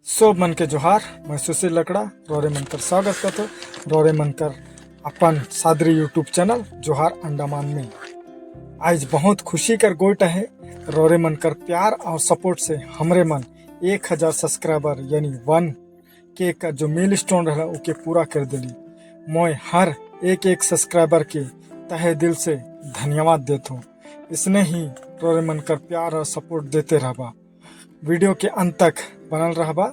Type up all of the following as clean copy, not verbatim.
सब मन के जोहार। मैं सुशील लकड़ा रौरे मनकर स्वागत करतो रौरे मनकर अपन सादरी यूट्यूब चैनल जोहार अंडमान में। आज बहुत खुशी कर गोट है, रौरे मनकर प्यार और सपोर्ट से हमरे मन 1000 सब्सक्राइबर यानी 1K का जो मिल स्टोन रहा, ओके पूरा कर दिली। मैं हर एक एक सब्सक्राइबर के तहे दिल से धन्यवाद देता हूँ। इसने ही रौरे मनकर प्यार और सपोर्ट देते रहबा, वीडियो के अंत तक बनल रहबा।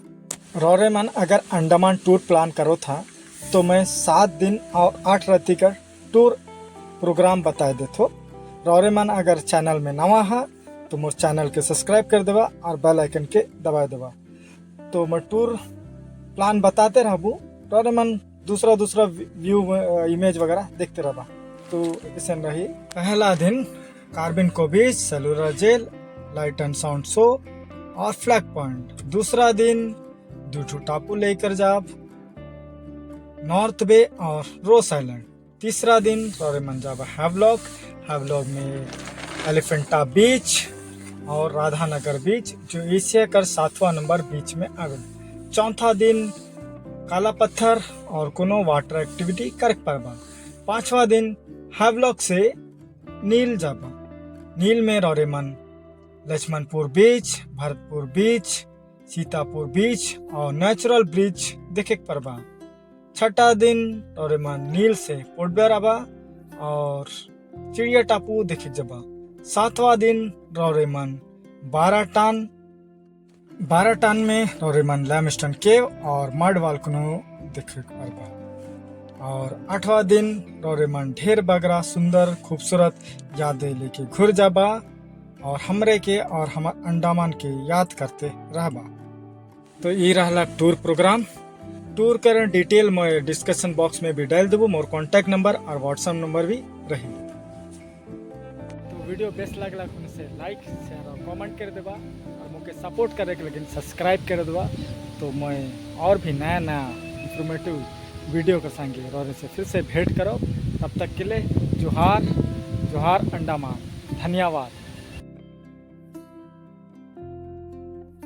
रौरे मन अगर अंडमान टूर प्लान करो था तो मैं 7 दिन और 8 राति का टूर प्रोग्राम बता देथो। रौरे मन अगर चैनल में नवा है तो मोर चैनल के सब्सक्राइब कर देवा और बेल आइकन के दबा देवा। तो मैं टूर प्लान बताते रहबू, रौरे मन दूसरा दूसरा व्यू, इमेज वगैरह देखते रहबा। तो ऐसे रही। पहला दिन कार्बिनको बीच, cellular jail, light and sound show और फ्लैग पॉइंट। दूसरा दिन दूठू टापू लेकर जाब, नॉर्थ बे और रोस आइलैंड। तीसरा दिन रौरे जाब हैवलॉक। हैवलॉक में एलिफेंटा बीच और राधानगर बीच, जो एशिया का सातवां नंबर बीच में आवे। चौथा दिन काला पत्थर और कोनो वाटर एक्टिविटी कर पारबा। पांचवा दिन हैवलॉक से नील जाबा। नील में रौरेमन लक्ष्मणपुर बीच, भरतपुर बीच, सीतापुर बीच और नेचुरल ब्रिज देखे परबा। छठा दिन रौरेमन नील से पोर्ट ब्लेयर आबा और चिड़िया टापू देखे जबा। सातवां दिन रौरेमन बाराटान। बाराटान में रौरेमन लाइमस्टोन केव और मड वालकनो देखे परबा। और आठवां दिन रौरेमन ढेर बगरा सुंदर खूबसूरत यादें लेके घुर जाबा और हमरे के और हमार अंडमान के याद करते रहबा। तो ये रहला टूर प्रोग्राम। टूर कर डिटेल मैं डिस्क्रिप्शन बॉक्स में भी डाल देबो। मोर कांटेक्ट नंबर और व्हाट्सएप नंबर भी रही। तो वीडियो बेस्ट लगला से लाइक, शेयर और कमेंट कर देबा और मुझे सपोर्ट करे के लेकिन सब्सक्राइब कर देबा। तो मैं और भी नया नया इंफॉर्मेटिव वीडियो के संगे रौरे से फिर से भेंट करो। तब तक के लिए जोहार, जोहार अंडमान। धन्यवाद।